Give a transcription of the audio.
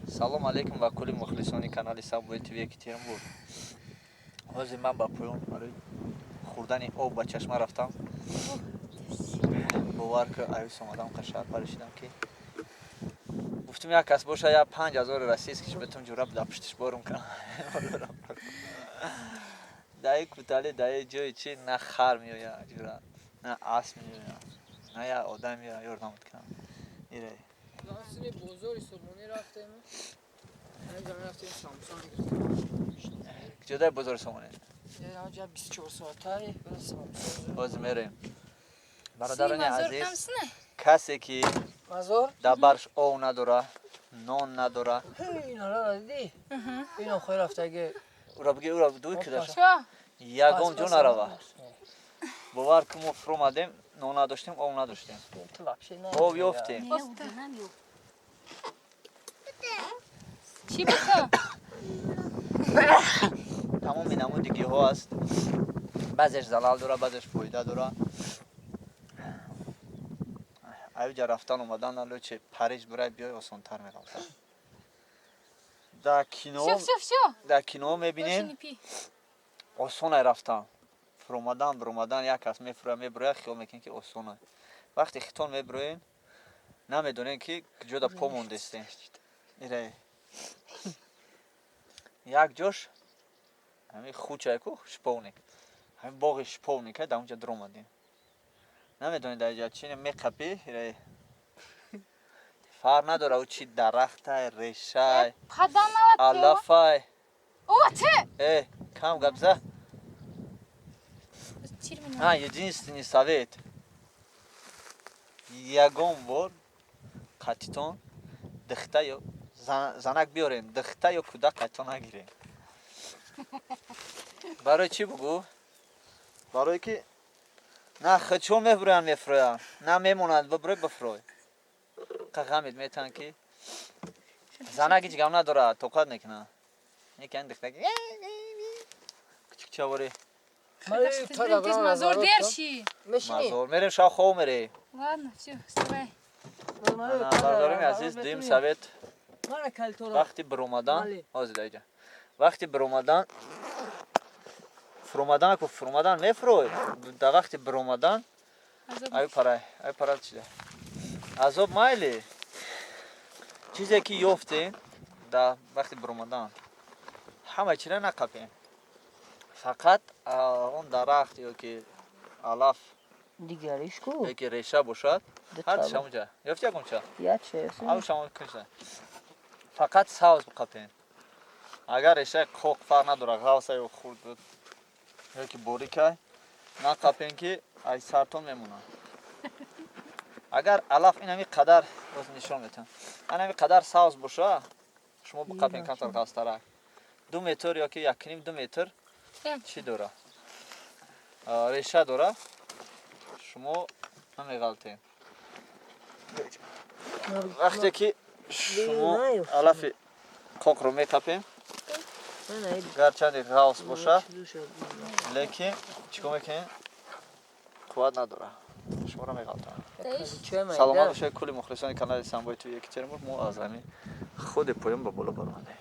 Салом алейкум ва кулли мухлисони канали Самбои ТВ Екатеринбург. Ҳозир ман ба поён барои хӯрдани об ба чашма рафтам. Бовар ки, аюс омадам, қашар паришидам, ки гуфтум, як кас боша, я 5000 российский ш бетум, ҷура дар пуштиш борум кунам. Даи кутали, даи ҷои чи, на хар меоя ҷура, на асп меоя, на як одам меоя ёрдамат кунам. Ире. Сини бозори Сомонӣ рафтем. Ҳаминҷа рафтем, самбуса гирифтем. Куҷодай бозори Сомонӣ? Ҳаҷа 24 соатаи самбуса. Ҳозир мерем. Бародарони Мазор азиз, камсина? касе ки Мазор? дар барш ов надора, нон надора, Инара дидӣ? Ино хой рафтаги. Ура биги, ура дуй кидаша. Чо? Ягон ҷо нарава. Бовар ки, мо фуромадем, нон надоштем, ов надоштем. Ов ёфтем. Чӣ бута? Тамоми намуди гиҳҳо аст. Баъзеш залал дора, баъзеш фоида дора. Аюҷа рафтан омадан налоче Париж бирай биёй, осонтар меравта. Дар кино Всё, всё, всё. дар кино мебинем. Больше не пей. Осонай рафтан, фуромадан, биромадан. Як кас мефуроя, мебироя, хиёл мекунем, ки осонай. Вақте хитон мебироем, намедонем, ки куҷода по мондестем. Ире, як ҷош ҳамин хучай ку, шиповник, ҳамин боғи шиповника, дар онҷа дуромадем, намедонем дар ҷа чи меқапӣ. Ире, фарқ надора, ӯ чи дарахтай, решай, Паданава. алафай. О, те! Э, кам гап за. Чир. А, единственный совет: ягон бор қатитон дихта ё занак биёрем, дихта ё кӯдак қатитон нагирем. Барои чӣ бугӯ? Барое ки на хичон мебуроянд, мефурӯянд, на мемонанд. Бибурой, бифурой, ғамед метаванд, ки занак ҳеҷ гап надорад, тоқат мекунад. Некан дихта кучикчавори. Мазор дерши. Мазор мерем, шав хов мерем. Ладно, всё, вставай. Бародарони азиз, дуюм совет: вақти биромадан, ҳозир даиҷа, вақти биромадан, фуромадан ку, фуромадан мефурой, дар вақти биромадан аю парай, аю пара чида азоб майли. Чизе ки ёфтем, дар вақти биромадан ҳама чира нақапем, фақат он дарахт ё ки алаф Дигариш ку? Ё ки реша бошад, ҳар шамуҷа ёфти, ягонча ав шамо кунша, фақат савз биқапем. Агар решаи қоқ, фарқ надорад, ғавса ё хурд ё ки борикай, нақапем, ки ай сартон мемонад. Агар алаф инами қадар, боз нишон метавам, анами қадар савз боша, шумо биқапем, камтар ғавстарак, 2 метр ё ки 1,5-2 метр чӣ дора, реша дора, шумо намеғалтем. Вақте ки шумо алафи қоқро меқапем, гарчанде ғавс боша, лекин чӣ кор мекунем, қувват надора, шуморо меғалтонад. Саломат бошед, кулли мухлисони канали Самбои ТВ Екатеринбург. Мо аз ҳамин худи поён ба боло баромадем.